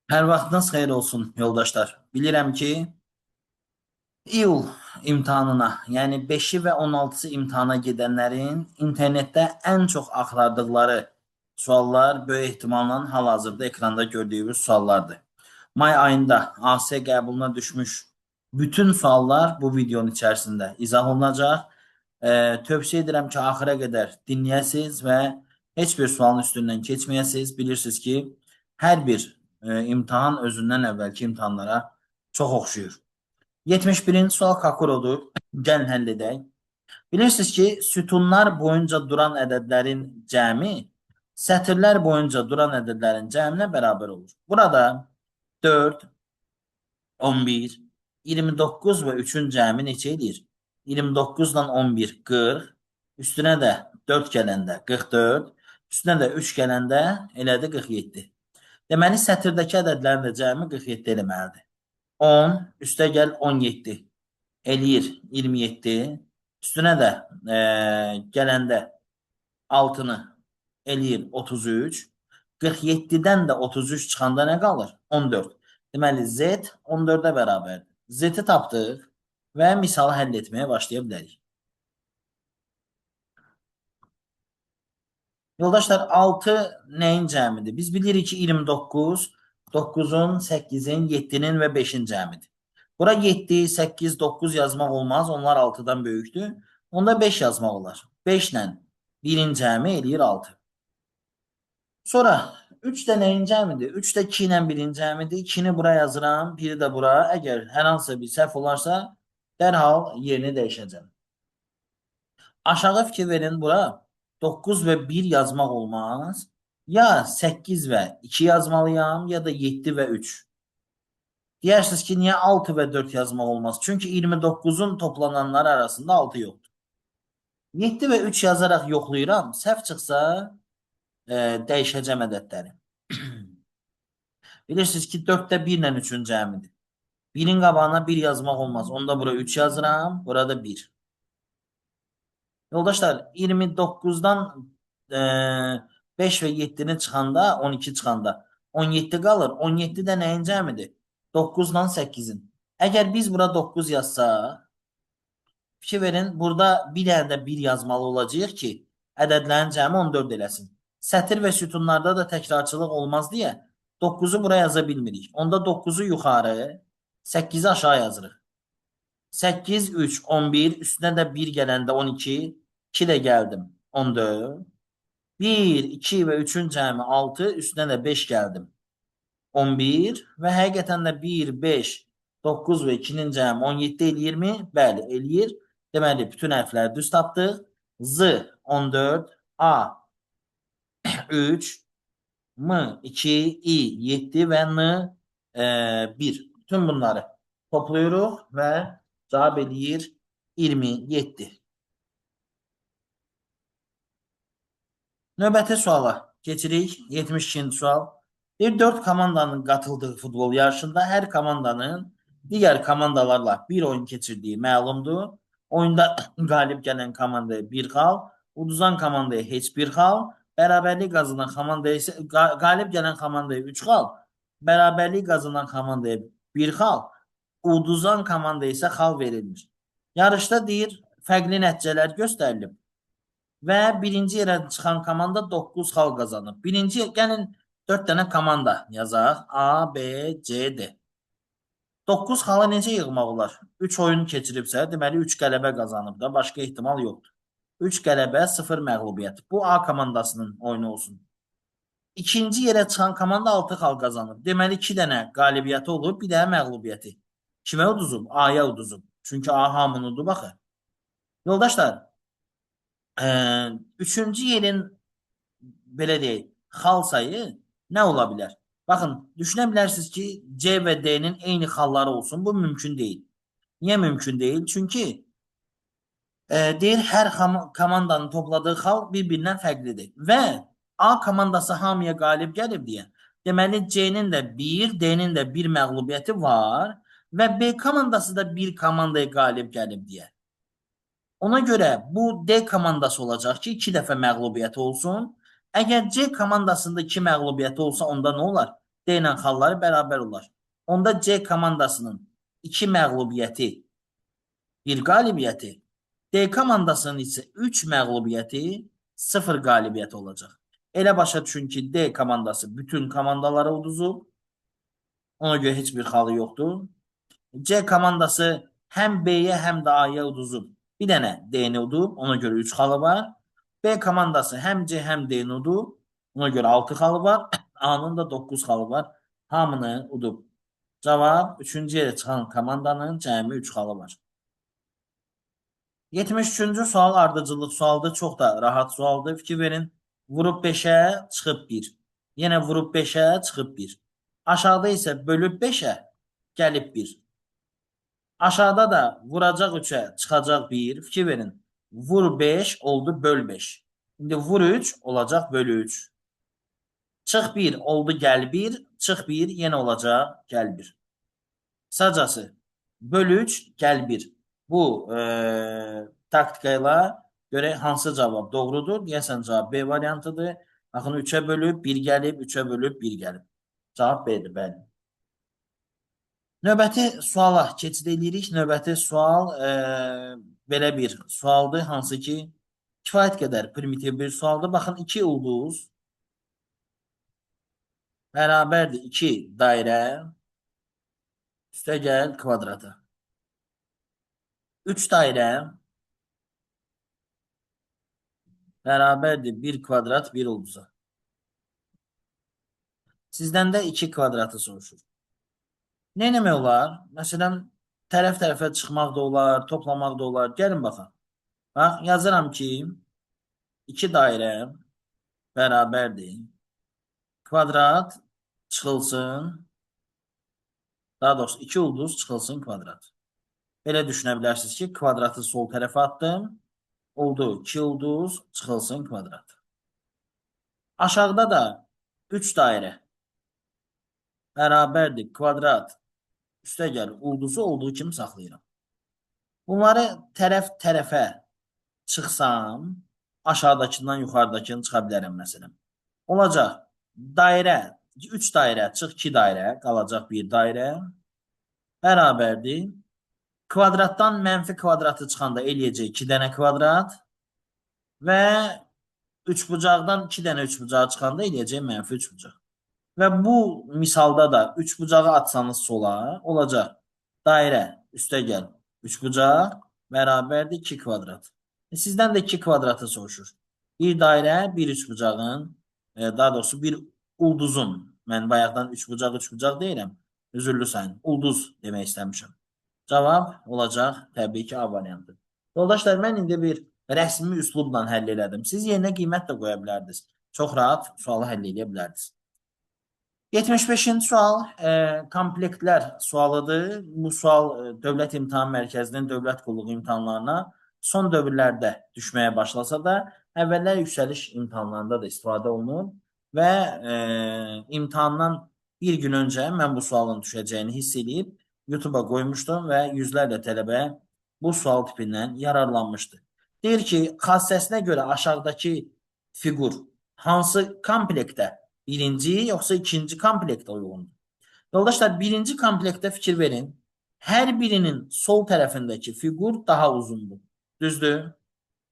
Hər vaxtınız xeyir olsun yoldaşlar. Bilirəm ki, iyul imtahanına, yəni 5-i və 16-sı imtahana gedənlərin internetdə ən çox axtardıqları suallar böyük ehtimalla hal-hazırda ekranda gördüyünüz suallardır. May ayında AS qəbuluna düşmüş bütün suallar bu videonun içərisində izah olunacaq. Tövsiyə edirəm ki, axıra qədər dinləyəsiniz və heç bir sualın üstündən keçməyəsiniz. Bilirsiniz ki, hər bir imtahan özündən əvvəlki imtahanlara çox oxşuyur. 71-ci sual Kakurodur. Gəlin həll edək. Bilirsiniz ki, sütunlar boyunca duran ədədlərin cəmi sətirlər boyunca duran ədədlərin cəminə bərabər olur. Burada 4, 11, 29 və 3-ün cəmi neçə edir? 29 ilə 11, 40. Üstünə də 4 gələndə 44. Üstünə də 3 gələndə elədi 47. Deməli, sətirdəki ədədlərin də cəmi 47 eləməlidir. 10, üstə gəl 17, eləyir 27. Üstünə də gələndə 6-nı eləyir 33. 47-dən də 33 çıxanda nə qalır? 14. Deməli, Z 14-ə bərabərdir. Z-i tapdıq və misalı həll etməyə başlaya bilərik. Yoldaşlar, 6 nəyin cəmidir? Biz bilirik ki, 29, 9-un, 8-in, 7-nin və 5-in cəmidir. Bura 7, 8, 9 yazmaq olmaz. Onlar 6-dan böyükdür. Onda 5 yazmaq olar. 5 ilə 1-in cəmi eləyir 6. Sonra 3 də nəyin cəmidir? 3 də 2 ilə 1-in cəmidir. 2-ni bura yazıram, 1-i də bura. Əgər hər hansısa bir səhv olarsa, dərhal yerini dəyişəcəm. Aşağı fikir verin bura. 9 və 1 yazmaq olmaz. Ya 8 və 2 yazmalıyam, ya da 7 və 3. Deyirsiniz ki, niyə 6 və 4 yazmaq olmaz? Çünki 29-un toplananları arasında 6 yoxdur. 7 və 3 yazaraq yoxlayıram. Səhv çıxsa, dəyişəcəm ədədləri. Bilirsiniz ki, 4-də 1 ilə 3-ün cəmidir. 1-in qabağına 1 yazmaq olmaz. Onda bura 3 yazıram, burada 1. Yoldaşlar, 29-dan 5 və 7-ni çıxanda, 12 çıxanda 17 qalır. 17 də nəyin cəmidir? 9 ilə 8-in. Əgər biz bura 9 yazsaq, fikir verin, burada bir dənə də 1 yazmalı olacaq ki, ədədlərin cəmi 14 eləsin. Sətir və sütunlarda da təkrarçılıq olmaz deyə 9-u bura yaza bilmirik. Onda 9-u yuxarı, 8-i aşağı yazırıq. 8, 3, 11, üstünə də 1 gələndə 12, 2 də gəldim, 14. 1, 2 və 3-ün cəmi 6, üstünə də 5 gəldim, 11 və həqiqətən də 1, 5, 9 və 2-nin cəmi 17 eləyirmi? Bəli, eləyir. Deməli, bütün hərfləri düz tapdıq. Z 14, A 3, M 2, I 7 və N 1. Bütün bunları toplayırıq və cavab eləyir 27. Növbəti suala keçirik. 72-ci sual. Bir 4 komandanın qatıldığı futbol yarışında hər komandanın digər komandalarla bir oyun keçirdiyi məlumdur. Oyunda qalib gələn komandaya 1 xal, uduzan komandaya heç bir xal, bərabərlik qazanan komandaya isə qalib gələn komandaya 3 xal, bərabərlik qazanan komandaya 1 xal, uduzan komandaya isə xal verilmir. Yarışda deyir, fərqli nəticələr göstərilib və birinci yerə çıxan komanda 9 xal qazanıb. Birinci, gəlin 4 dənə komanda yazaq. A, B, C, D. 9 xalı necə yığmaq olar? 3 oyun keçiribsə, deməli 3 qələbə qazanıb da, başqa ehtimal yoxdur. 3 qələbə, 0 məğlubiyyət. Bu A komandasının oyunu olsun. İkinci yerə çıxan komanda 6 xal qazanıb. Deməli 2 dənə qalibiyyəti olub, bir dənə məğlubiyyəti. Kimə uduzub? A-ya uduzub. Çünki A hamını udub axı. Yoldaşlar, üçüncü yerin belə deyək, xal sayı nə ola bilər? Baxın, düşünə bilərsiniz ki, C və D-nin eyni xalları olsun. Bu mümkün deyil. Niyə mümkün deyil? Çünki deyir, hər komandanın topladığı xal bir-birindən fərqlidir. Və A komandası hamıya qalib gəlib deyə. Deməli, C-nin də 1, D-nin də 1 məğlubiyyəti var və B komandası da bir komandaya qalib gəlib deyə. Ona görə bu D komandası olacaq ki, 2 dəfə məğlubiyyəti olsun. Əgər C komandasında 2 məğlubiyyəti olsa, onda nə olar? D ilə xalları bərabər olar. Onda C komandasının 2 məğlubiyyəti, 1 qalibiyyəti, D komandasının isə 3 məğlubiyyəti, 0 qalibiyyəti olacaq. Elə başa düşün ki, D komandası bütün komandaları uduzub. Ona görə heç bir xalı yoxdur. C komandası həm B-yə, həm də A-ya uduzub. Bir dənə D-ni udub, ona görə 3 xalı var. B komandası həm C, həm D-ni udub. Ona görə 6 xalı var. A-nın da 9 xalı var. Hamını udub. Cavab 3-cü yerə çıxan komandanın cəmi 3 xalı var. 73-cü sual ardıcıllıq sualdır. Çox da rahat sualdır. Fikir verin. Vurub 5-ə, çıxıb 1. Yenə vurub 5-ə, çıxıb 1. Aşağıda isə bölüb 5-ə, gəlib 1. Aşağıda da vuracaq 3-ə, çıxacaq 1. Fikir verin. Vur 5 oldu, böl 5. İndi vur 3 olacaq, bölü 3. Çıx 1 oldu, gəl 1. Çıx 1 yenə olacaq, gəl 1. Qısacası, böl 3, gəl 1. Bu taktika ilə görək hansı cavab doğrudur. Deyəsən cavab B variantıdır. Baxın 3-ə bölüb 1 gəlib, 3-ə bölüb 1 gəlib. Cavab B-dir, bəli. Növbəti suala keçid edirik. Növbəti sual belə bir sualdır, hansı ki kifayət qədər primitiv bir sualdır. Baxın 2 ulduz bərabərdir 2 dairə üstə gəl kvadrata. 3 dairə bərabərdir 1 kvadrat 1 ulduza. Sizdən də 2 kvadratı soruşur. Nə etmək olar? Məsələn, tərəf-tərəfə çıxmaq da olar, toplamaq da olar. Gəlin baxaq. Bax, yazıram ki, 2 dairə bərabərdir. Kvadrat çıxılsın. Daha doğrusu 2 ulduz çıxılsın kvadrat. Belə düşünə bilərsiniz ki, kvadratı sol tərəfə atdım. Oldu 2 ulduz çıxılsın kvadrat. Aşağıda da 3 dairə bərabərdir kvadrat üstə gəl ulduzu olduğu kimi saxlayıram. Bunları tərəf tərəfə çıxsam, aşağıdakından yuxarıdakını çıxa bilərəm məsələn. Olacaq dairə, 3 dairə çıx 2 dairə, qalacaq 1 dairə bərabərdir. Kvadratdan mənfi kvadratı çıxanda eləyəcək 2 dənə kvadrat və üçbucaqdan 2 dənə üçbucağı çıxanda eləyəcək mənfi üçbucaq. Və bu misalda da üçbucağı atsanız sola olacaq dairə üstə gəl üçbucaq bərabərdir 2 kvadrat. Sizdən də 2 kvadratı soruşur. Bir dairə, bir üçbucağın, daha doğrusu bir ulduzun, mən bayaqdan üçbucaq, üçbucaq deyirəm, üzürlü sayın, ulduz demək istəmişəm. Cavab olacaq təbii ki A variantı. Yoldaşlar, mən indi bir rəsmi üslubla həll elədim. Siz yerinə qiymət də qoya bilərdiniz. Çox rahat sualı həll edə bilərdiniz. 75-ci sual komplektlər sualıdır. Bu sual Dövlət İmtahan Mərkəzinin dövlət qulluğu imtahanlarına son dövrlərdə düşməyə başlasa da, əvvəllər yüksəliş imtahanlarında da istifadə olunur və imtahandan bir gün öncə mən bu sualın düşəcəyini hiss edib YouTube'a qoymuşdum və yüzlərlə tələbə bu sual tipindən yararlanmışdı. Deyir ki, xassəsinə görə aşağıdakı fiqur hansı komplektə, birinci yoxsa ikinci komplektə uyğundur? Yoldaşlar, birinci komplektə fikir verin. Hər birinin sol tərəfindəki fiqur daha uzundur. Düzdür?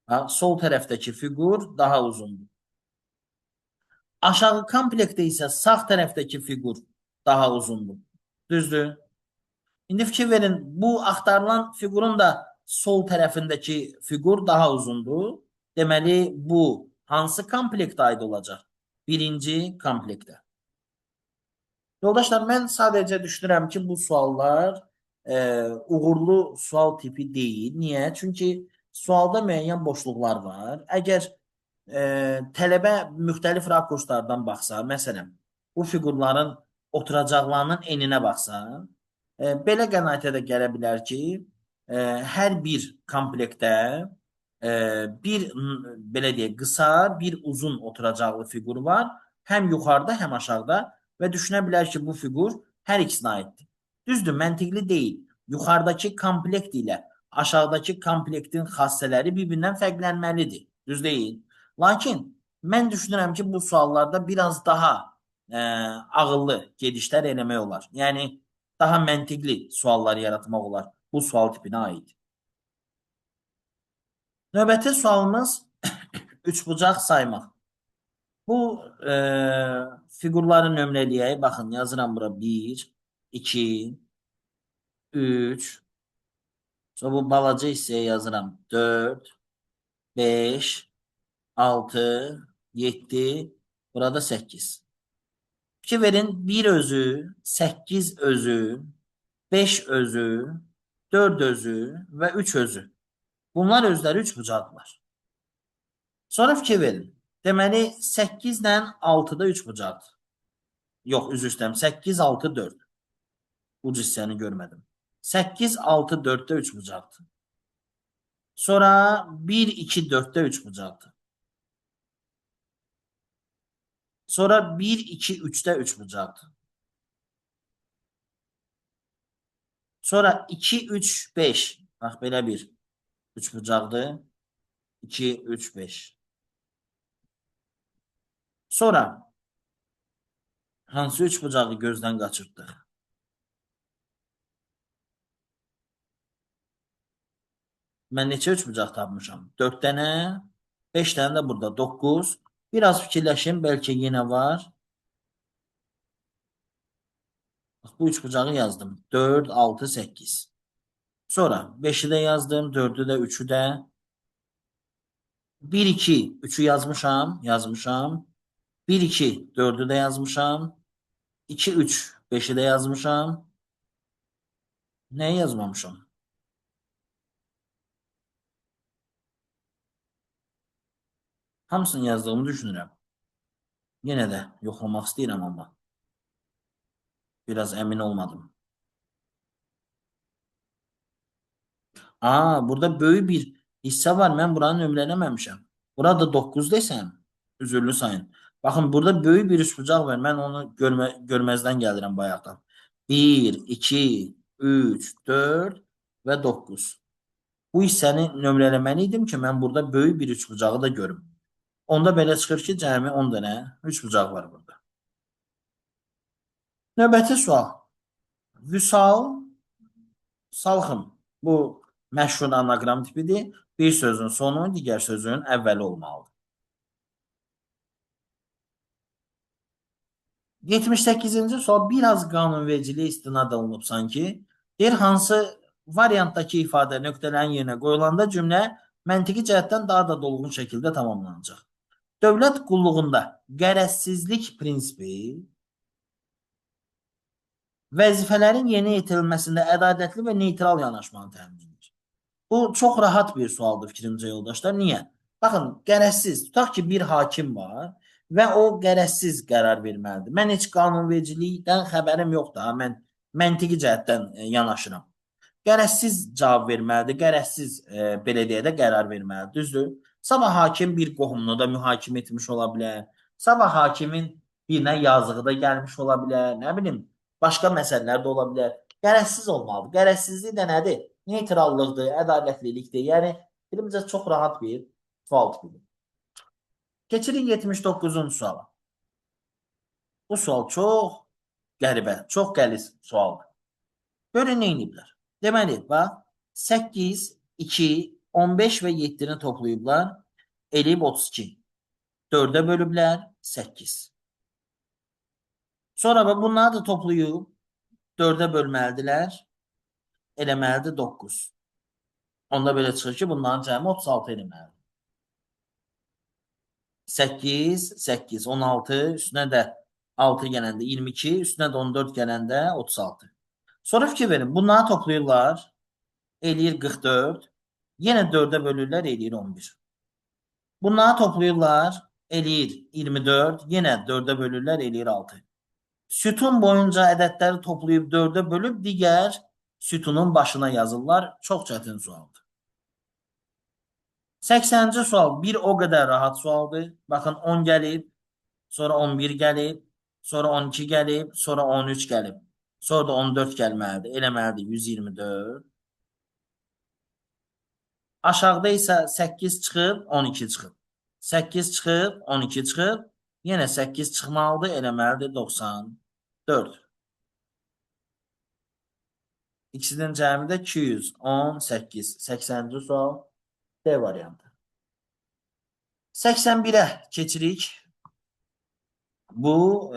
Ha, sol tərəfdəki fiqur daha uzundur. Aşağı komplektdə isə sağ tərəfdəki fiqur daha uzundur. Düzdür? İndi fikir verin, bu axtarılan fiqurun da sol tərəfindəki fiqur daha uzundur. Deməli, bu hansı komplektə aid olacaq? Birinci komplektə. Yoldaşlar, mən sadəcə düşünürəm ki, bu suallar uğurlu sual tipi deyil. Niyə? Çünki sualda müəyyən boşluqlar var. Əgər tələbə müxtəlif rakurslardan baxsa, məsələn, bu fiqurların oturacaqlarının eninə baxsa, belə qənaətə də gələ bilər ki, hər bir komplektdə bir belə deyək, qısa, bir uzun oturacaqlı fiqur var. Həm yuxarıda, həm aşağıda və düşünə bilər ki, bu fiqur hər ikisinə aiddir. Düzdür, məntiqli deyil. Yuxarıdakı komplekt ilə aşağıdakı komplektin xassələri bir-birindən fərqlənməlidir. Düz deyil. Lakin mən düşünürəm ki, bu suallarda biraz daha ağıllı gedişlər eləmək olar. Yəni, daha məntiqli suallar yaratmaq olar bu sual tipinə aid. Növbəti sualımız üçbucaq saymaq. Bu fiqurları nömrələyək. Baxın, yazıram bura 1, 2, 3. Sonra bu balaca hissəyə yazıram 4, 5, 6, 7, burada 8. Fikir verin, 1 özü, 8 özü, 5 özü, 4 özü və 3 özü. Bunlar özləri üçbucaqlar. Sonra fikir verin. Deməli, 8 ilə 6-da üçbucaqdır. Yox, üzr istəyirəm. 8, 6, 4. Bu hissəni görmədim. 8, 6, 4-də üçbucaqdır. Sonra 1, 2, 4-də üçbucaqdır. Sonra 1, 2, 3-də üçbucaqdır. Sonra 2, 3, 5. Bax, belə bir üçbucaqdır. 2, 3, 5. Sonra hansı üçbucağı gözdən qaçırtdıq? Mən neçə üçbucaq tapmışam? 4 dənə, 5 dənə də burada 9. Biraz fikirləşin, bəlkə yenə var. Bax, bu üçbucağı yazdım. 4, 6, 8. Sonra 5-i də yazdım, 4-ü də, 3-ü də. 1, 2, 3-ü yazmışam, yazmışam. 1, 2, 4-ü də yazmışam. 2, 3, 5-i də yazmışam. Nəyi yazmamışam? Hamısını yazdığımı düşünürəm. Yenə də yoxlamaq istəyirəm amma. Biraz əmin olmadım. Aa, burada böyük bir hissə var. Mən buranı nömrələməmişəm. Burada 9 desəm, üzürlü sayın. Baxın, burada böyük bir üçbucaq var. Mən onu görməzdən gəlirəm bayaqdan. 1, 2, 3, 4 və 9. Bu hissəni nömrələməli idim ki, mən burada böyük bir üçbucağı da görüm. Onda belə çıxır ki, cəmi 10 dənə üçbucaq var burada. Növbəti sual. Vüsal, salxım. Bu məşhur anaqram tipidir. Bir sözün sonu, digər sözün əvvəli olmalıdır. 78-ci sual biraz qanunvericiliyə istinad olunub sanki. Deyir, hansı variantdakı ifadə nöqtələrin yerinə qoyulanda cümlə məntiqi cəhətdən daha da dolğun şəkildə tamamlanacaq. Dövlət qulluğunda qərəzsizlik prinsipi vəzifələrin yerinə yetirilməsində ədalətli və neytral yanaşmanı təmin edir. Bu çox rahat bir sualdır fikrimcə yoldaşlar. Niyə? Baxın, qərəzsiz, tutaq ki, bir hakim var və o qərəzsiz qərar verməlidir. Mən heç qanunvericilikdən xəbərim yoxdur. Ha? Mən məntiqi cəhətdən yanaşıram. Qərəzsiz cavab verməlidir, qərəzsiz belə deyək də qərar verməlidir. Düzdür? Sabah hakim bir qohumunu da mühakimə etmiş ola bilər. Sabah hakimin birinə yazığı da gəlmiş ola bilər. Nə bilim, başqa məsələlər də ola bilər. Qərəzsiz olmalıdır. Qərəzsizlik də nədir? Neytrallıqdır, ədalətlilikdir. Yəni, bilimcə çox rahat bir sual tipidir. Keçirik 79-cu suala. Bu sual çox qəribə, çox qəliz sualdır. Görün, nə ediblər? Deməli, bax, 8, 2, 15 və 7-ni toplayıblar, eləyib 32. 4-ə bölüblər, 8. Sonra bunları da toplayıb 4-ə bölməlidirlər, eləməlidir 9. Onda belə çıxır ki, bunların cəmi 36 eləməlidir. 8, 8, 16, üstünə də 6 gələndə 22, üstünə də 14 gələndə 36. Sonra fikir verin, bunları toplayırlar, eləyir 44, yenə 4-ə bölürlər, eləyir 11. Bunları toplayırlar, eləyir 24, yenə 4-ə bölürlər, eləyir 6. Sütun boyunca ədədləri toplayıb 4-ə bölüb digər sütunun başına yazırlar. Çox çətin sualdır. 80-ci sual bir o qədər rahat sualdır. Baxın 10 gəlib, sonra 11 gəlib, sonra 12 gəlib, sonra 13 gəlib. Sonra da 14 gəlməlidir. Eləməlidir 124. Aşağıda isə 8 çıxıb, 12 çıxıb. 8 çıxıb, 12 çıxıb. Yenə 8 çıxmalıdır, eləməlidir 94. İkisinin cəmi də 218. 80-ci sual D variantı. 81-ə keçirik. Bu,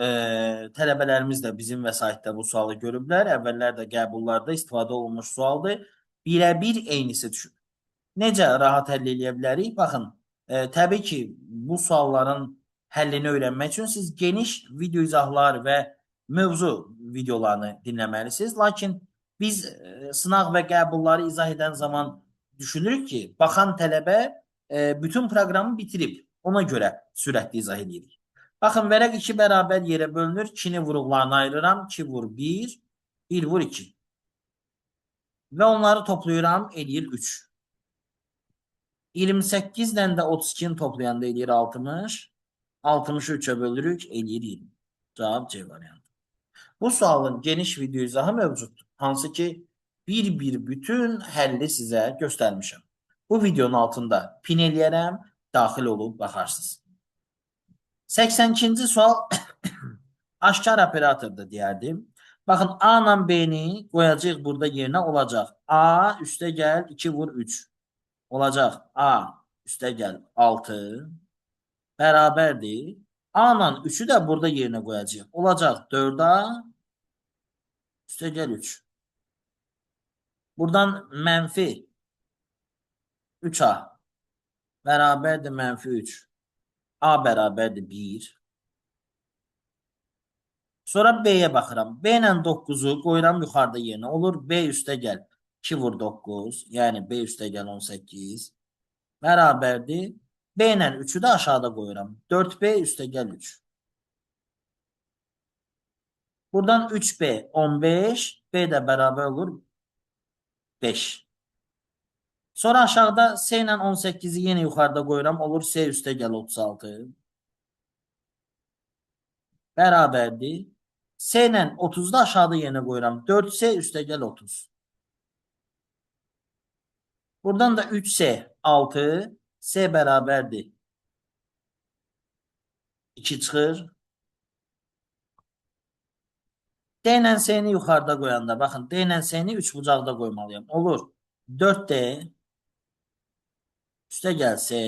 tələbələrimiz də bizim vəsaitdə bu sualı görüblər. Əvvəllər də qəbullarda istifadə olunmuş sualdır. Birəbir eynisi düşür. Necə rahat həll eləyə bilərik? Baxın, təbii ki, bu sualların həllini öyrənmək üçün siz geniş video izahlar və mövzu videolarını dinləməlisiniz. Lakin biz sınaq və qəbulları izah edən zaman düşünürük ki, baxan tələbə bütün proqramı bitirib. Ona görə sürətli izah edirik. Baxın, vərəq 2 bərabər yerə bölünür. 2-ni vuruqlarına ayırıram. 2 vur 1, 1 vur 2. Və onları toplayıram, eləyir 3. 28 ilə də 32-ni toplayanda eləyir 60. 60-ı 3-ə bölürük, eləyir 20. Cavab C variantı. Bu sualın geniş video izahı mövcuddur. Hansı ki, bir-bir bütün həlli sizə göstərmişəm. Bu videonun altında pin eləyərəm, daxil olub baxarsınız. 82-ci sual aşkar operatordur deyərdim. Baxın, A ilə B-ni qoyacağıq burada yerinə olacaq. A üstə gəl 2 vur 3. Olacaq A üstə gəl 6 bərabərdir. A ilə 3-ü də burada yerinə qoyacağıq. Olacaq 4A üstə gəl 3. Buradan mənfi 3A bərabərdir mənfi 3. A bərabərdir 1. Sonra B-yə baxıram. B ilə 9-u qoyuram yuxarıda yerinə. Olur B üstə gəl 2 vur 9. Yəni B üstə gəl 18. Bərabərdir. B ilə 3-ü də aşağıda qoyuram. 4B üstə gəl 3. Buradan 3B 15. B də bərabər olur 5. Sonra aşağıda C ilə 18-i yenə yuxarıda qoyuram. Olur C üstə gəl 36. Bərabərdir. C ilə 30-u da aşağıda yenə qoyuram. 4C üstə gəl 30. Buradan da 3C 6. C bərabərdir. 2 çıxır. D ilə C-ni yuxarıda qoyanda, baxın, D ilə C-ni 3 bucaqda qoymalıyam. Olur. 4D üstə gəl C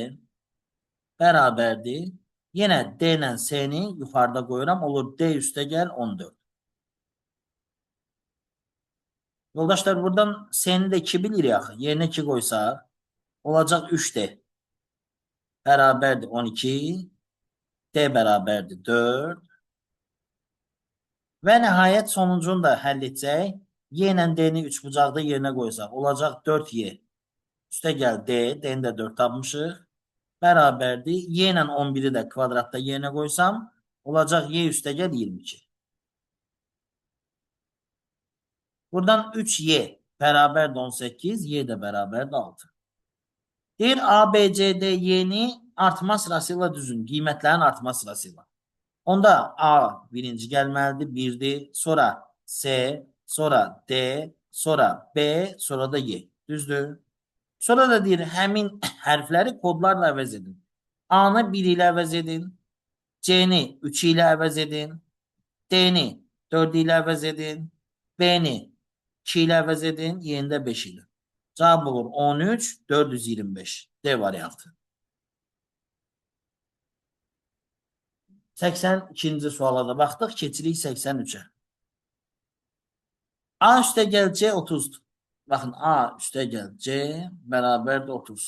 bərabərdir. Yenə D ilə C-ni yuxarıda qoyuram. Olur D üstə gəl 14. Yoldaşlar, buradan C-ni də 2 bilirik axı. Yerinə 2 qoysaq, olacaq 3D bərabərdir 12. D bərabərdir 4. Və nəhayət sonuncunu da həll etsək, Y ilə D-ni 3 bucaqda yerinə qoysaq, olacaq 4Y. Üstə gəl D, D-ni də 4 tapmışıq. Bərabərdir. Y ilə 11-i də kvadratda yerinə qoysam, olacaq Y üstə gəl 22. Buradan 3Y bərabərdir 18, Y də bərabərdir 6. Deyir A, B, C, D, Y-ni artma sırasıyla düzün. Qiymətlərin artma sırasıyla. Onda A birinci gəlməlidir, 1-dir. Sonra C, sonra D, sonra B, sonra da Y. Düzdür? Sonra da deyir, həmin hərfləri kodlarla əvəz edin. A-nı 1 ilə əvəz edin. C-ni 3 ilə əvəz edin. D-ni 4 ilə əvəz edin. B-ni 2 ilə əvəz edin. Y-ni də 5 ilə. Cavab olur 13, 425. D variantı. 82-ci suala da baxdıq. Keçirik 83-ə. A üstə gəl C 30-dur. Baxın, A üstə gəl C bərabərdir 30.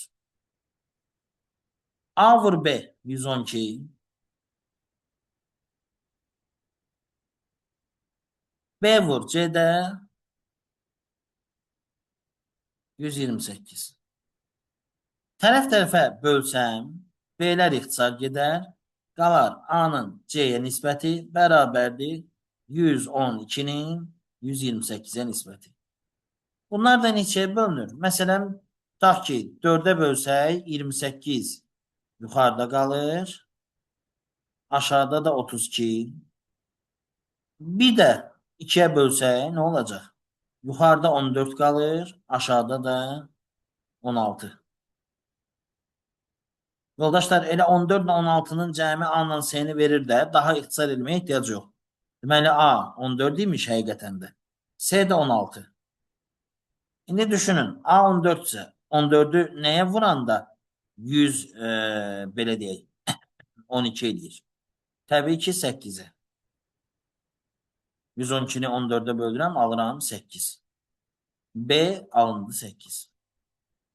A vur B 112. B vur C də 128. Tərəf tərəfə bölsəm, B-lər ixtisar gedər. Qalar A-nın C-yə nisbəti bərabərdir 112-nin 128-ə nisbəti. Bunlar da neçəyə bölünür? Məsələn, tutaq ki, 4-ə bölsək 28 yuxarıda qalır. Aşağıda da 32. Bir də 2-yə bölsək nə olacaq? Yuxarıda 14 qalır, aşağıda da 16. Yoldaşlar, elə 14 ilə 16-nın cəmi A ilə C-ni verir də, daha ixtisar etməyə ehtiyac yox. Deməli, A 14 imiş həqiqətən də. C də 16. İndi düşünün, A 14 ise 14'ü nəyə vuranda 100 belə deyək, 12 eləyir. Təbii ki, 8-ə. 112-ni 14'ə bölürəm, alıram 8. B alındı 8.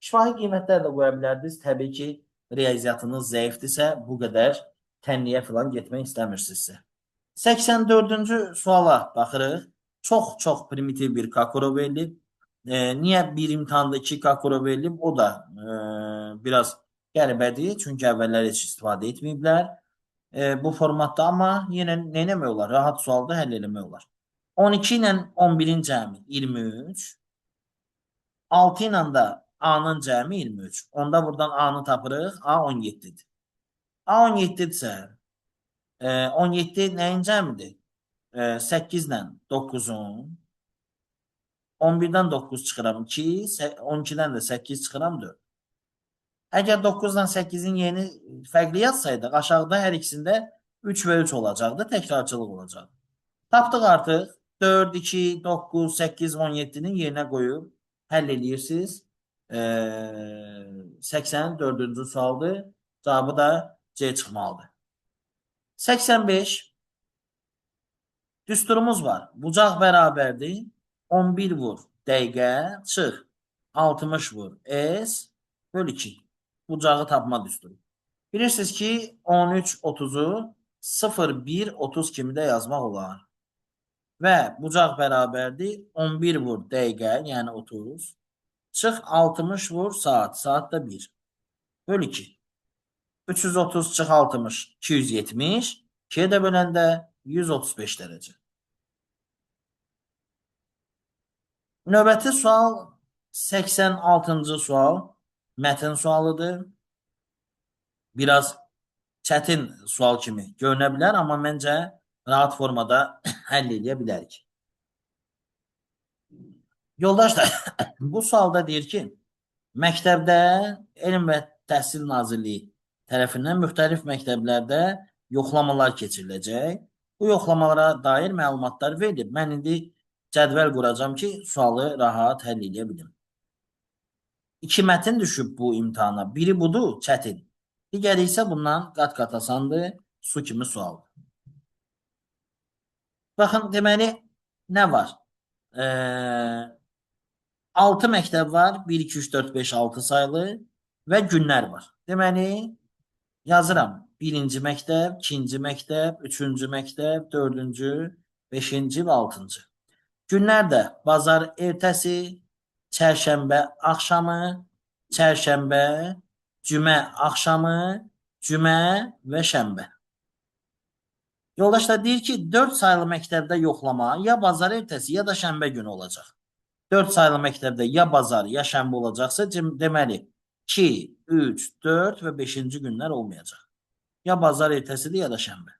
Şifahi qiymətlər də qoya bilərdiniz. Təbii ki, riyaziyyatınız zəifdirsə, bu qədər tənliyə falan getmək istəmirsinizsə. 84-cü suala baxırıq. Çox-çox primitiv bir kakoro verilib. Niyə bir imtahanda 2 kakoro verilib? O da biraz qəribədir. Çünki əvvəllər heç istifadə etməyiblər bu formatda, amma yenə nə etmək olar? Rahat sualda həll eləmək olar. 12 ilə 11-in cəmi 23. 6 ilə də A-nın cəmi 23. Onda buradan A-nı tapırıq. A 17-dir. A 17-dirsə 17 nəyin cəmidir? 8 ilə 9-un 11-dən 9 çıxıram 2, 12-dən də 8 çıxıram 4. Əgər 9 ilə 8-in yeni fərqli yazsaydıq, aşağıda hər ikisində 3 və 3 olacaqdı, təkrarçılıq olacaqdı. Tapdıq artıq 4, 2, 9, 8, 17-nin yerinə qoyub həll eləyirsiniz. 84-cü sualdır. Cavabı da C çıxmalıdır. 85 düsturumuz var. Bucaq bərabərdir. 11 vur dəqiqə çıx 60 vur S böl 2. Bucağı tapma düsturu. Bilirsiniz ki 13.30-u 0.1.30 kimi də yazmaq olar. Və bucaq bərabərdir 11 vur dəqiqə, yəni 30. Çıx 60 vur saat, saat da 1. Böl 2. 330 çıx 60, 270. 2'ye də böləndə 135 dərəcə. Növbəti sual 86-cı sual. Mətn sualıdır. Biraz çətin sual kimi görünə bilər, amma məncə rahat formada həll edə bilərik. Yoldaşlar, bu sualda deyir ki, məktəbdə Elm və Təhsil Nazirliyi tərəfindən müxtəlif məktəblərdə yoxlamalar keçiriləcək. Bu yoxlamalara dair məlumatlar verilib. Mən indi cədvəl quracağam ki, sualı rahat həll edə bilim. İki mətn düşüb bu imtahana. Biri budur, çətin. Digəri isə bundan qat-qat asandır, su kimi sualdır. Baxın, deməli, nə var? 6 məktəb var. 1, 2, 3, 4, 5, 6 sayılı və günlər var. Deməli, yazıram. Birinci məktəb, ikinci məktəb, üçüncü məktəb, dördüncü, beşinci və altıncı. Günlər də bazar ertəsi, çərşənbə axşamı, çərşənbə, cümə axşamı, cümə və şənbə. Yoldaşlar deyir ki, 4 sayılı məktəbdə yoxlama ya bazar ertəsi ya da şənbə günü olacaq. 4 sayılı məktəbdə ya bazar ya şənbə olacaqsa, deməli 2, 3, 4 və 5-ci günlər olmayacaq. Ya bazar ertəsidir ya da şənbə.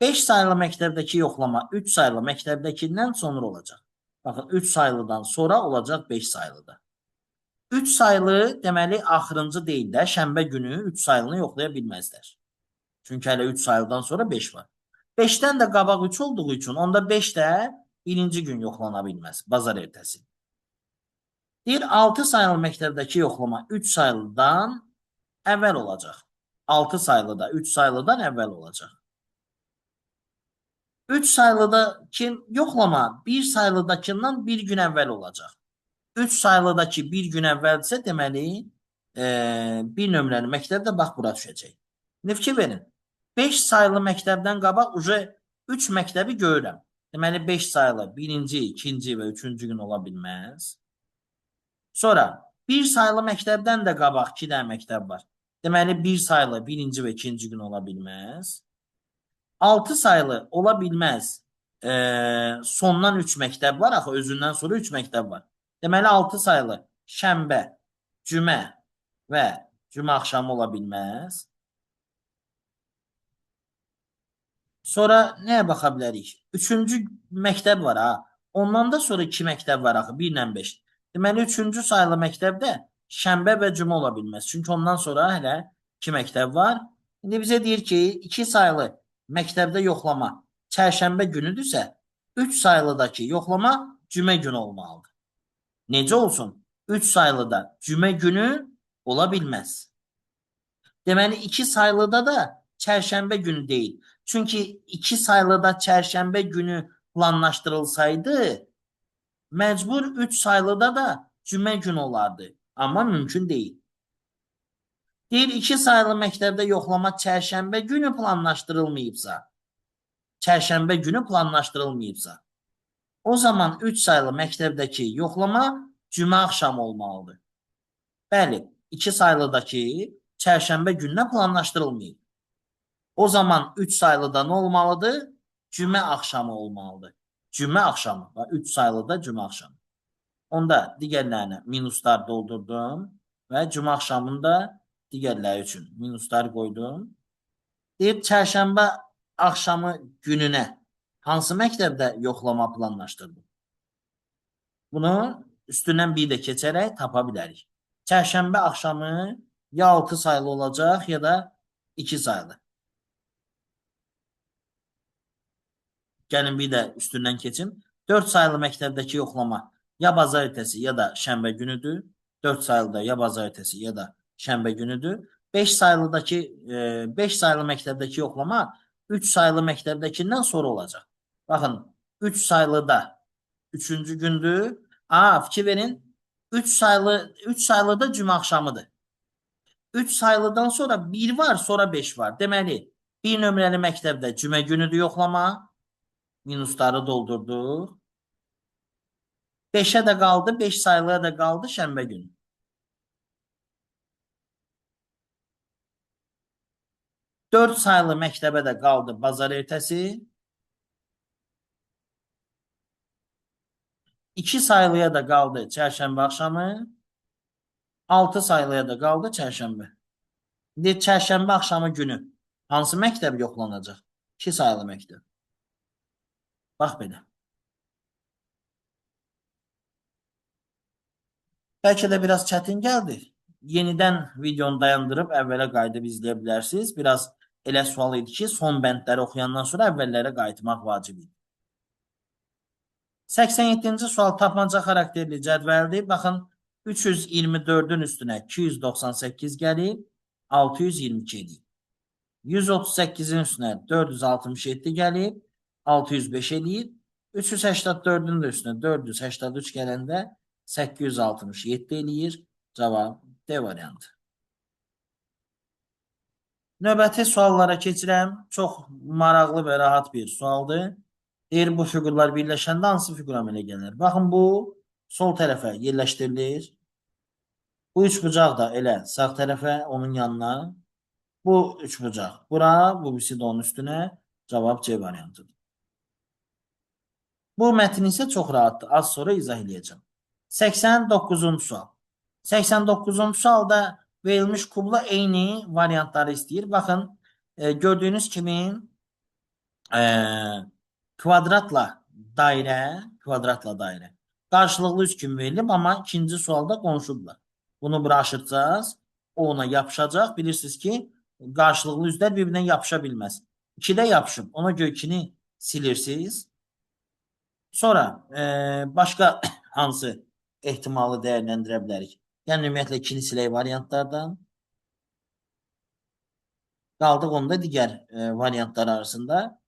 5 sayılı məktəbdəki yoxlama 3 sayılı məktəbdəkindən sonra olacaq. Baxın, 3 sayılıdan sonra olacaq 5 sayılıda. 3 sayılı deməli axırıncı deyil də, şənbə günü 3 sayılını yoxlaya bilməzlər. Çünki hələ 3 sayılıdan sonra 5 var. 5-dən də qabaq 3 olduğu üçün onda 5 də birinci gün yoxlana bilməz, bazar ertəsi. Deyir, 6 sayılı məktəbdəki yoxlama 3 sayılıdan əvvəl olacaq. 6 sayılıda 3 sayılıdan əvvəl olacaq. 3 sayılıdakı yoxlama 1 sayılıdakından bir gün əvvəl olacaq. 3 sayılıdakı bir gün əvvəldirsə, deməli, bir nömrəli məktəbdə bax bura düşəcək. İndi fikir verin. 5 sayılı məktəbdən qabaq uje 3 məktəbi görürəm. Deməli, 5 sayılı birinci, ikinci və üçüncü gün ola bilməz. Sonra 1 sayılı məktəbdən də qabaq 2 dənə məktəb var. Deməli, 1 sayılı birinci və ikinci gün ola bilməz. 6 sayılı ola bilməz. Sondan 3 məktəb var. Axı, özündən sonra 3 məktəb var. Deməli, 6 sayılı şənbə, cümə və cümə axşamı ola bilməz. Sonra nəyə baxa bilərik? Üçüncü məktəb var ha. Ondan da sonra 2 məktəb var axı, 1 ilə 5. Deməli, üçüncü sayılı məktəbdə şənbə və cümə ola bilməz. Çünki ondan sonra hələ 2 məktəb var. İndi bizə deyir ki, 2 saylı məktəbdə yoxlama çərşənbə günüdürsə, 3 saylıdakı yoxlama cümə günü olmalıdır. Necə olsun? 3 saylıda cümə günü ola bilməz. Deməli, 2 saylıda da çərşənbə günü deyil. Çünki 2 saylıda çərşənbə günü planlaşdırılsaydı, məcbur 3 saylıda da cümə günü olardı. Amma mümkün deyil. Deyir, 2 saylı məktəbdə yoxlama çərşənbə günü planlaşdırılmayıbsa, çərşənbə günü planlaşdırılmayıbsa, o zaman 3 saylı məktəbdəki yoxlama cümə axşamı olmalıdır. Bəli, 2 saylıdakı çərşənbə gününə planlaşdırılmayıb. O zaman 3 saylıda nə olmalıdır? Cümə axşamı olmalıdır. Cümə axşamı. 3 saylıda cümə axşamı. Onda digərlərinə minuslar doldurdum və cümə axşamında digərləri üçün minuslar qoydum. Deyir, çərşənbə axşamı gününə hansı məktəbdə yoxlama planlaşdırdım? Bunu üstündən bir də keçərək tapa bilərik. Çərşənbə axşamı ya 6 saylı olacaq, ya da 2 saylı. Gəlin bir də üstündən keçim. 4 saylı məktəbdəki yoxlama ya bazar ertəsi ya da şənbə günüdür. 4 saylıda ya bazar ertəsi ya da şənbə günüdür. 5 saylıdakı 5 saylı məktəbdəki yoxlama 3 saylı məktəbdəkindən sonra olacaq. Baxın, 3 saylıda 3-cü gündür. Fikir verin. 3 saylı 3 saylıda cümə axşamıdır. 3 saylıdan sonra 1 var, sonra 5 var. Deməli, 1 nömrəli məktəbdə cümə günüdür yoxlama. Minusları doldurduq. 5-ə də qaldı, 5 saylıya da qaldı şənbə günü. 4 saylı məktəbə də qaldı bazar ertəsi. 2 saylıya da qaldı çərşənbə axşamı. 6 saylıya da qaldı çərşənbə. İndi çərşənbə axşamı günü hansı məktəb yoxlanacaq? 2 saylı məktəb. Bax belə. Bəlkə də biraz çətin gəldi. Yenidən videonu dayandırıb əvvələ qayıdıb izləyə bilərsiniz. Biraz elə sual idi ki, son bəndləri oxuyandan sonra əvvəllərə qayıtmaq vacib idi. 87-ci sual tapmaca xarakterli cədvəldir. Baxın, 324-ün üstünə 298 gəlib, 622 eləyib. 138-in üstünə 467 gəlib, 605 eləyib. 384-ün də üstünə 483 gələndə 867 eləyir. Cavab D variantı. Növbəti suallara keçirəm. Çox maraqlı və rahat bir sualdır. Deyir, bu fiqurlar birləşəndə hansı fiqur əmələ gəlir? Baxın, bu sol tərəfə yerləşdirilir. Bu üçbucaq da elə sağ tərəfə, onun yanına. Bu üçbucaq bura, bu birisi də onun üstünə. Cavab C variantıdır. Bu mətn isə çox rahatdır. Az sonra izah eləyəcəm. 89-cu sual. 89-cu sualda verilmiş kubla eyni variantları istəyir. Baxın, gördüyünüz kimi kvadratla dairə, kvadratla dairə qarşılıqlı üç kimi verilib, amma ikinci sualda qonşudurlar. Bunu bura aşıracağız. O ona yapışacaq. Bilirsiniz ki, qarşılıqlı üzlər bir-birinə yapışa bilməz. 2-də yapışıb. Ona görə 2-ni silirsiniz. Sonra başqa hansı ehtimalı dəyərləndirə bilərik? Yəni, ümumiyyətlə, 2-ni silək variantlardan. Qaldıq onda digər variantlar arasında.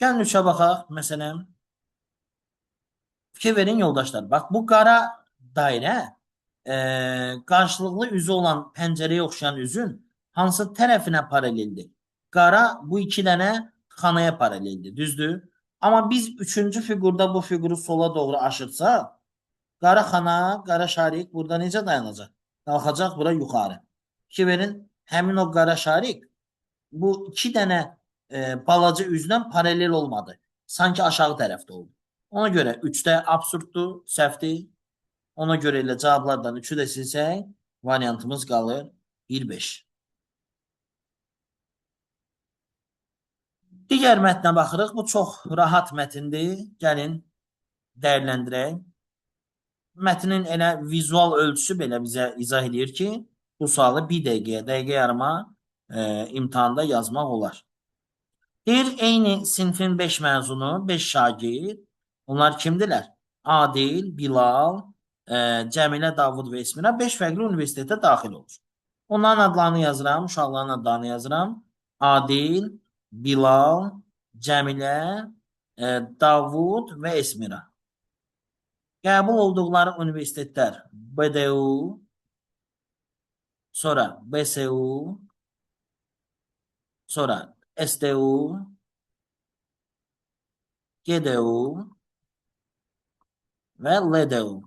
Gəlin 3-ə baxaq, məsələn. Fikir verin yoldaşlar. Bax, bu qara dairə qarşılıqlı üzü olan pəncərəyə oxşayan üzün hansı tərəfinə paraleldir? Qara bu iki dənə xanaya paraleldir, düzdür? Amma biz üçüncü fiqurda bu fiquru sola doğru aşırsaq, qara xana, qara şarik burada necə dayanacaq? Qalxacaq bura yuxarı. Fikir verin, həmin o qara şarik bu iki dənə balaca üzdən paralel olmadı. Sanki aşağı tərəfdə oldu. Ona görə 3-də absurddur, səhvdir. Ona görə elə cavablardan 3-ü də silsək, variantımız qalır 1-5. Digər mətnə baxırıq. Bu çox rahat mətindir. Gəlin, dəyərləndirək. Mətnin elə vizual ölçüsü belə bizə izah eləyir ki, bu sualı bir dəqiqəyə, dəqiqə yarıma İmtahanda yazmaq olar. Deyir, eyni sinfin 5 məzunu, 5 şagird. Onlar kimdirlər? Adil, Bilal, Cəmilə, Davud və Esmira 5 fərqli universitetə daxil olur. Onların adlarını yazıram, uşaqların adlarını yazıram. Adil, Bilal, Cəmilə, Davud və Esmira. Qəbul olduqları universitetlər BDU, sonra BSU, sonra SDU, GDU və LDU.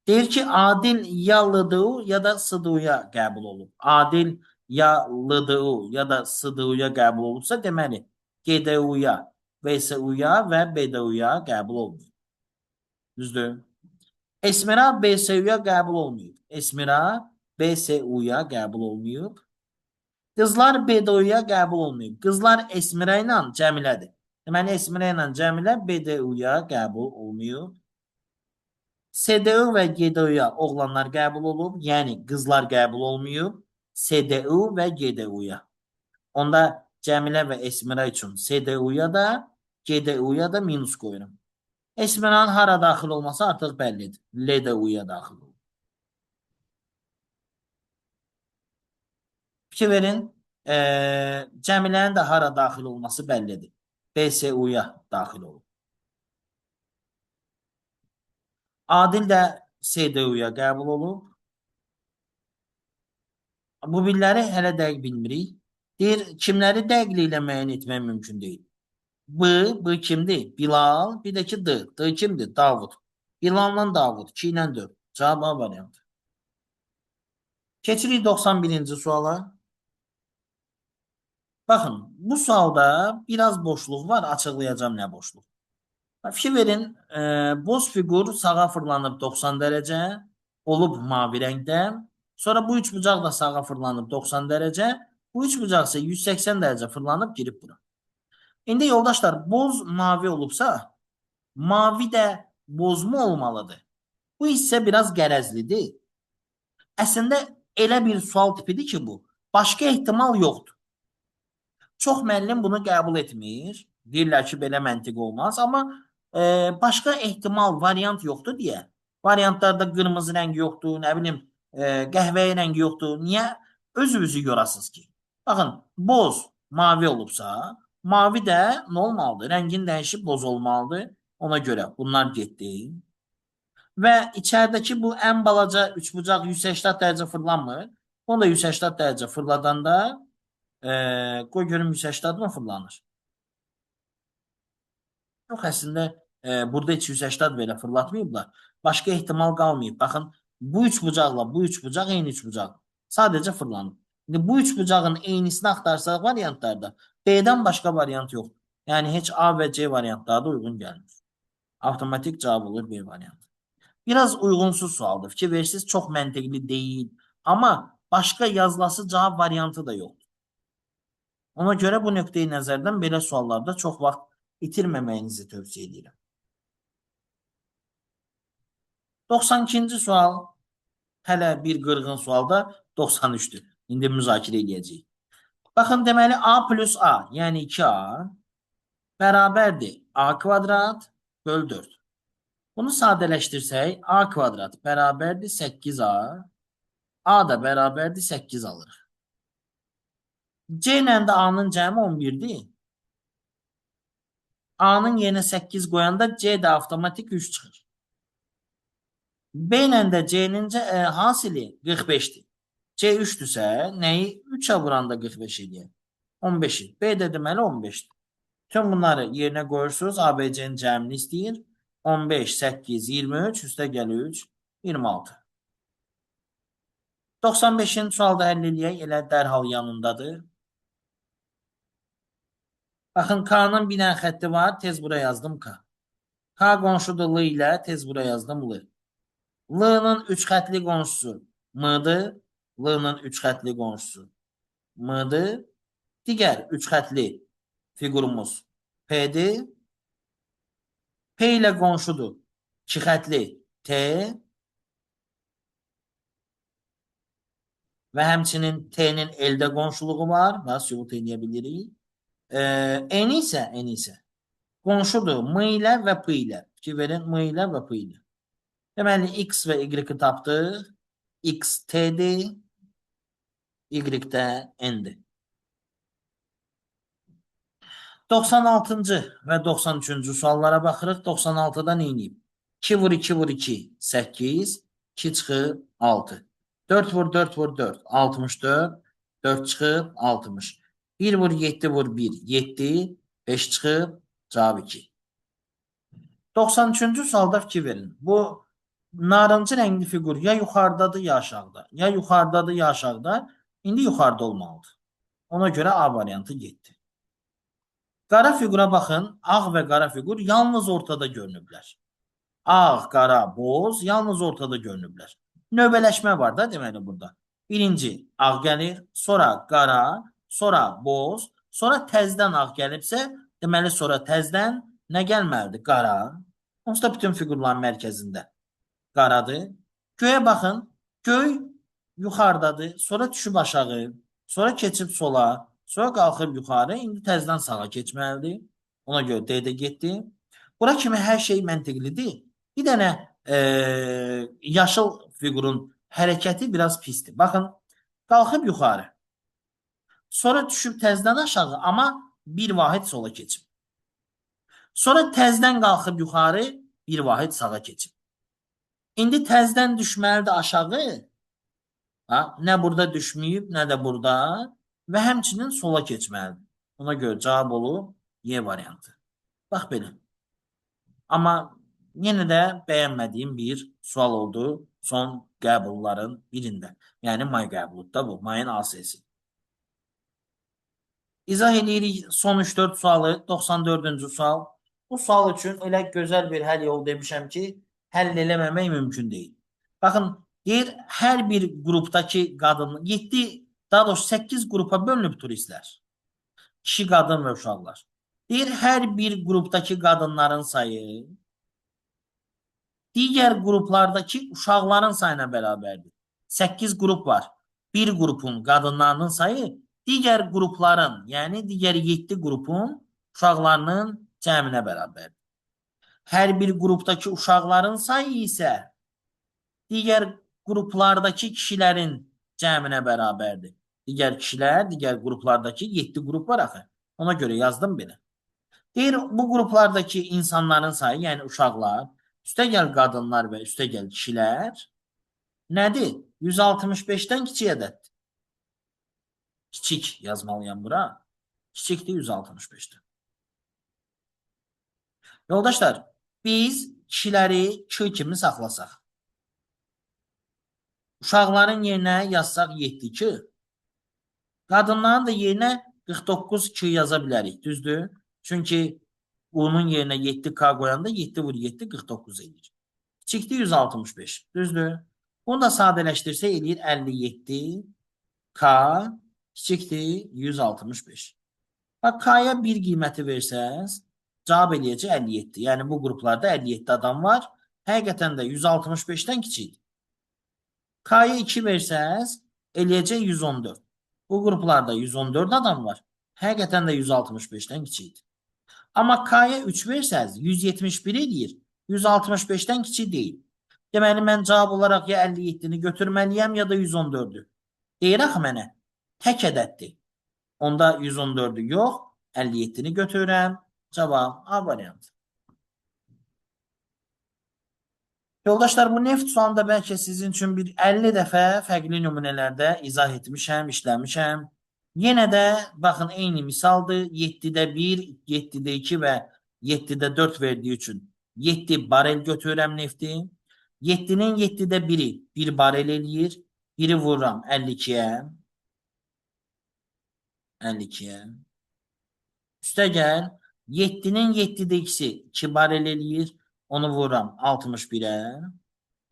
Deyir ki, Adil ya LDU ya da SDU-ya qəbul olub. Adil ya LDU ya da SDU-ya qəbul olubsa, deməli, GDU-ya, VSU-ya və BDU-ya qəbul olmayıb. Düzdür? Esmira BSU-ya qəbul olmayıb. Esmira BSU-ya qəbul olmayıb. Qızlar BDU-ya qəbul olmayıb. Qızlar Esmira ilə Cəmilədir. Deməli, Esmira ilə Cəmilə BDU-ya qəbul olmayıb. SDU və GDU-ya oğlanlar qəbul olub, yəni qızlar qəbul olmayıb. SDU və GDU-ya. Onda Cəmilə və Esmira üçün SDU-ya da, GDU-ya da minus qoyuram. Esmiranın hara daxil olması artıq bəllidir. LDU-ya daxil olur. Fikir verin, Cəmilənin də hara daxil olması bəllidir. BSU-ya daxil olur. Adil də SDU-ya qəbul olub. Bu billəri hələ dəqiq bilmirik. Deyir, kimləri dəqiqliklə müəyyən etmək mümkün deyil. B, B kimdir? Bilal, bir də ki D. D kimdir? Davud. Bilalla Davud, 2 ilə 4. Cavab A variantı. Keçirik 91-ci suala. Baxın, bu sualda biraz boşluq var. Açıqlayacağım nə boşluq. Fikir verin, boz fiqur sağa fırlanıb 90 dərəcə, olub mavi rəngdə. Sonra bu üçbucaq da sağa fırlanıb 90 dərəcə. Bu üçbucaq isə 180 dərəcə fırlanıb girib bura. İndi yoldaşlar, boz mavi olubsa, mavi də bozmu olmalıdır? Bu hissə biraz qərəzlidir. Əslində elə bir sual tipidir ki bu. Başqa ehtimal yoxdur. Çox müəllim bunu qəbul etmir. Deyirlər ki, belə məntiq olmaz. Amma başqa ehtimal, variant yoxdur deyə. Variantlarda qırmızı rəng yoxdur, nə bilim, qəhvəyi rəng yoxdur. Niyə özünüzü yorasınız ki? Baxın, boz mavi olubsa, mavi də nə olmalıdır? Rəngin dəyişib boz olmalıdır. Ona görə bunlar getdi. Və içəridəki bu ən balaca üçbucaq 180 dərəcə fırlanmır. Onu da 180 dərəcə fırladanda qoy görüm 180 mı fırlanır? Yox, əslində burada heç 180 belə fırlatmayıblar. Başqa ehtimal qalmayıb. Baxın, bu üçbucaqla bu üçbucaq eyni üçbucaq. Sadəcə fırlanıb. İndi bu üçbucağın eynisini axtarsaq variantlarda B-dən başqa variant yoxdur. Yəni heç A və C variantları da uyğun gəlmir. Avtomatik cavab olur B variantı. Biraz uyğunsuz sualdır. Fikir verirsiniz, çox məntiqli deyil. Amma başqa yazılası cavab variantı da yoxdur. Ona görə bu nöqteyi nəzərdən belə suallarda çox vaxt itirməməyinizi tövsiyə edirəm. 92-ci sual hələ bir qırğın sualda 93-dür. İndi müzakirə edəcəyik. Baxın, deməli A plus A, yəni 2A bərabərdir A kvadrat böl 4. Bunu sadələşdirsək, A kvadrat bərabərdir 8A, A da bərabərdir 8 alırıq. C ilə də A-nın cəmi 11-dir. A-nın yerinə 8 qoyanda C də avtomatik 3 çıxır. B ilə də C-nin hasili 45-dir. C 3-dürsə, nəyi 3-ə vuranda 45 eləyər? 15-i. B də deməli 15-dir. Tüm bunları yerinə qoyursunuz. ABC-nin cəmini istəyir. 15, 8, 23, üstə gəlir 3, 26. 95-ci sualda həll eləyək. Elə dərhal yanındadır. Baxın, K-nın bir dənə xətti var. Tez bura yazdım K. K qonşudur L ilə. Tez bura yazdım L. L-nın 3 xətli qonşusu M-dır. L-nın 3 xətli qonşusu M-dır. Digər 3 xətli fiqurumuz P-dir. P ilə qonşudur. 2 xətli T. Və həmçinin T-nin L-də qonşuluğu var. Və sübut eləyə bilirik. N isə qonşudur M ilə və P ilə. Fikir verin, M ilə və P ilə. Deməli, X və Y-i tapdıq. X T-dir, Y də N-dir. 96-cı və 93-cü suallara baxırıq. 96-da nə eləyib? 2 vur 2 vur 2, 8, 2 çıxıb 6. 4 vur 4 vur 4, 64, 4 çıxıb 60. 1 vur 7 vur 1, 7, 5 çıxıb, cavab 2. 93-cü sualda fikir verin. Bu narıncı rəngli fiqur ya yuxarıdadır, ya aşağıda. Ya yuxarıdadır, ya aşağıda. İndi yuxarıda olmalıdır. Ona görə A variantı getdi. Qara fiqura baxın. Ağ və qara fiqur yalnız ortada görünüblər. Ağ, qara, boz yalnız ortada görünüblər. Növbələşmə var da deməli burada. Birinci ağ gəlir, sonra qara, sonra boz, sonra təzdən ağ gəlibsə, deməli sonra təzdən nə gəlməlidir? Qara. Onsuz da bütün fiqurların mərkəzində qaradır. Göyə baxın. Göy yuxarıdadır, sonra düşüb aşağı, sonra keçib sola, sonra qalxıb yuxarı, indi təzdən sağa keçməlidir. Ona görə D də getdi. Bura kimi hər şey məntiqlidir. Bir dənə yaşıl fiqurun hərəkəti biraz pisdir. Baxın, qalxıb yuxarı, sonra düşüb təzdən aşağı, amma bir vahid sola keçib. Sonra təzdən qalxıb yuxarı, bir vahid sağa keçib. İndi təzdən düşməlidir aşağı. Ha, nə burada düşməyib, nə də burada və həmçinin sola keçməlidir. Ona görə cavab olub Y variantı. Bax belə. Amma yenə də bəyənmədiyim bir sual oldu son qəbulların birində. Yəni may qəbuludur bu. Mayın AS-si. İzah edirik son 3-4 sualı. 94-cü sual. Bu sual üçün elə gözəl bir həll yolu demişəm ki, həll eləməmək mümkün deyil. Baxın, deyir, hər bir qrupdakı qadın, 7, daha doğrusu 8 qrupa bölünüb turistlər. Kişi, qadın və uşaqlar. Deyir, hər bir qrupdakı qadınların sayı digər qruplardakı uşaqların sayına bərabərdir. 8 qrup var. Bir qrupun qadınlarının sayı digər qrupların, yəni digər 7 qrupun uşaqlarının cəminə bərabərdir. Hər bir qrupdakı uşaqların sayı isə digər qruplardakı kişilərin cəminə bərabərdir. Digər kişilər, digər qruplardakı 7 qrup var axı. Ona görə yazdım belə. Deyir, bu qruplardakı insanların sayı, yəni uşaqlar, üstəgəl qadınlar və üstəgəl kişilər nədir? 165-dən kiçik ədəddir. Kiçik yazmalıyam bura. Kiçikdir 165-dən. Yoldaşlar, biz kişiləri K kimi saxlasaq, uşaqların yerinə yazsaq 7K, qadınların da yerinə 49K yaza bilərik, düzdür? Çünki bunun yerinə 7K qoyanda 7 vur 7, 49 eləyir. Kiçikdir 165, düzdür? Bunu da sadələşdirsək eləyir 57K kiçikdir 165. Bax, K-ya bir qiyməti versəniz, cavab eləyəcək 57. Yəni bu qruplarda 57 adam var. Həqiqətən də 165-dən kiçikdir. K-ya 2 versəniz, eləyəcək 114. Bu qruplarda 114 adam var. Həqiqətən də 165-dən kiçikdir. Amma K-ya 3 versəniz, 171 eləyir. 165-dən kiçik deyil. Deməli, mən cavab olaraq ya 57-ni götürməliyəm, ya da 114-ü. Deyir axı mənə, tək ədəddir. Onda 114-ü yox, 57-ni götürürəm. Cavab A variantı. Yoldaşlar, bu neft sualında bəlkə sizin üçün bir 50 dəfə fərqli nümunələrdə izah etmişəm, işləmişəm. Yenə də baxın, eyni misaldır. 7-də 1, 7-də 2 və 7-də 4 verdiyi üçün 7 barel götürürəm nefti. 7-nin 7-də 1-i 1 barel eləyir. 1-i vururam 52-yə. 52-yə. Üstəgəl 7-nin 7-də 2-si 2 barel eləyir. Onu vururam 61-ə.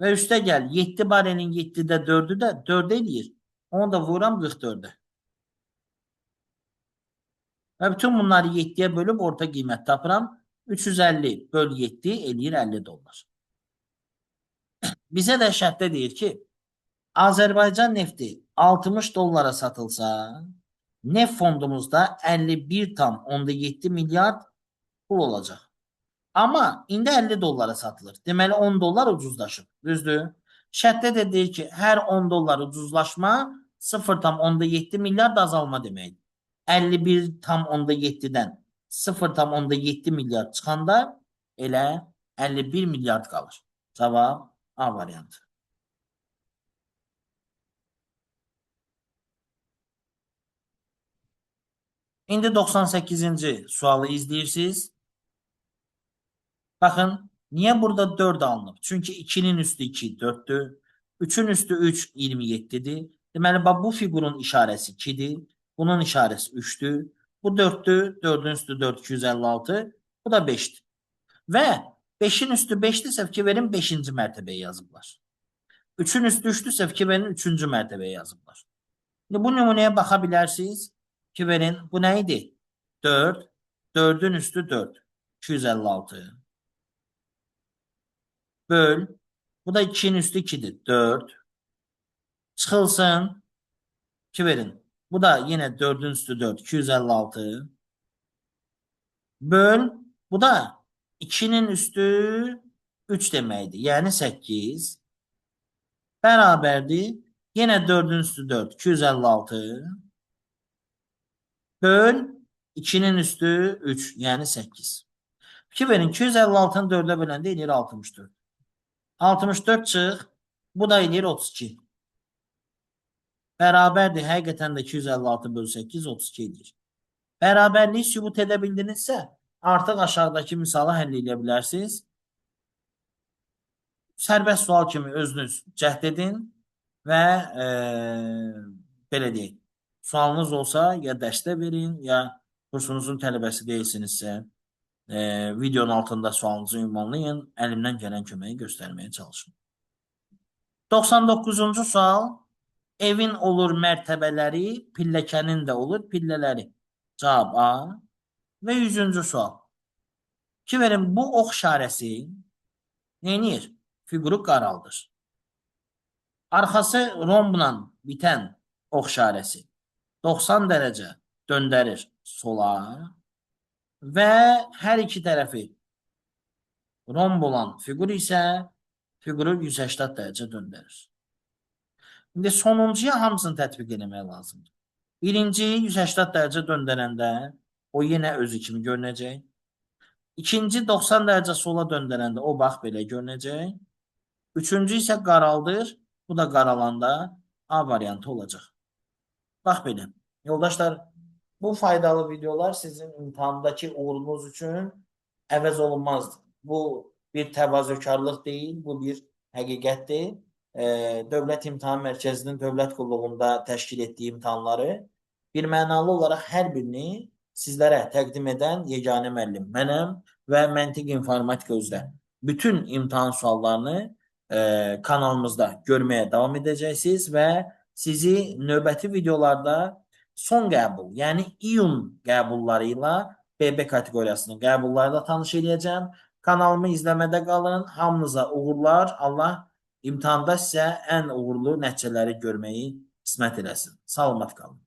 Və üstəgəl 7 barelin 7-də 4-ü də 4 eləyir. Onu da vururam 44-ə. Və bütün bunları 7-yə bölüb orta qiymət tapıram. 350 böl 7 eləyir 50 dollar. Bizə də şərtdə deyir ki, Azərbaycan nefti 60 dollara satılsa, neft fondumuzda 51,7 milyard pul olacaq. Amma indi 50 dollara satılır. Deməli 10 dollar ucuzlaşıb. Düzdür? Şərtdə də deyir ki, hər 10 dollar ucuzlaşma 0,7 milyard azalma deməkdir. 51,7-dən 0,7 milyard çıxanda elə 51 milyard qalır. Cavab A variantı. İndi 98-ci sualı izləyirsiniz. Baxın, niyə burada 4 alınıb? Çünki 2-nin üstü 2, 4-dür. 3-ün üstü 3, 27-dir. Deməli, bax, bu fiqurun işarəsi 2-dir. Bunun işarəsi 3-dür. Bu 4-dür. 4-ün üstü 4, 256. Bu da 5-dir. Və 5-in üstü 5-dirsə, fikir verin, 5-ci mərtəbəyə yazıblar. 3-ün üstü 3-dürsə, fikir verin, 3-cü mərtəbəyə yazıblar. İndi bu nümunəyə baxa bilərsiniz. Fikir verin, bu nə idi? 4. 4-ün üstü 4. 256. Böl. Bu da 2-nin üstü 2-dir. 4. Çıxılsın. 2 verin. Bu da yenə 4-ün üstü 4. 256. Böl. Bu da 2-nin üstü 3 deməkdir. Yəni 8. Bərabərdir. Yenə 4-ün üstü 4. 256. Böl. 2-nin üstü 3. Yəni 8. Fikir verin. 256-nı 4-ə böləndə eləyir 64. 64 çıx. Bu da eləyir 32. Bərabərdir. Həqiqətən də 256 böl 8 32 eləyir. Bərabərliyi sübut edə bildinizsə, artıq aşağıdakı misalı həll edə bilərsiniz. Sərbəst sual kimi özünüz cəhd edin və belə deyək. Sualınız olsa ya dərsdə verin, ya kursunuzun tələbəsi deyilsinizsə, videonun altında sualınızı ünvanlayın. Əlimdən gələn köməyi göstərməyə çalışın. 99-cu sual. Evin olur mərtəbələri, pilləkənin də olur pillələri. Cavab A. Və 100-cü sual. Ki verin, bu ox işarəsi nə edir? Fiquru qaraldır. Arxası rombla bitən ox işarəsi 90 dərəcə döndərir sola və hər iki tərəfi romb olan fiqur isə fiquru 180 dərəcə döndərir. İndi sonuncuya hamısını tətbiq eləmək lazımdır. Birinci 180 dərəcə döndərəndə o yenə özü kimi görünəcək. İkinci 90 dərəcə sola döndərəndə o bax belə görünəcək. Üçüncü isə qaraldır. Bu da qaralanda A variantı olacaq. Bax belə. Yoldaşlar, bu faydalı videolar sizin imtahandakı uğurunuz üçün əvəz olunmazdır. Bu bir təvazökarlıq deyil, bu bir həqiqətdir. Dövlət İmtahan Mərkəzinin dövlət qulluğunda təşkil etdiyi imtahanları bir mənalı olaraq hər birini sizlərə təqdim edən yeganə müəllim mənəm və məntiq informatika üzrə bütün imtahan suallarını kanalımızda görməyə davam edəcəksiniz və sizi növbəti videolarda son qəbul, yəni iyun qəbulları ilə BB kateqoriyasının qəbulları ilə tanış eləyəcəm. Kanalımı izləmədə qalın. Hamınıza uğurlar. Allah imtahanda sizə ən uğurlu nəticələri görməyi qismət eləsin. Salamat qalın.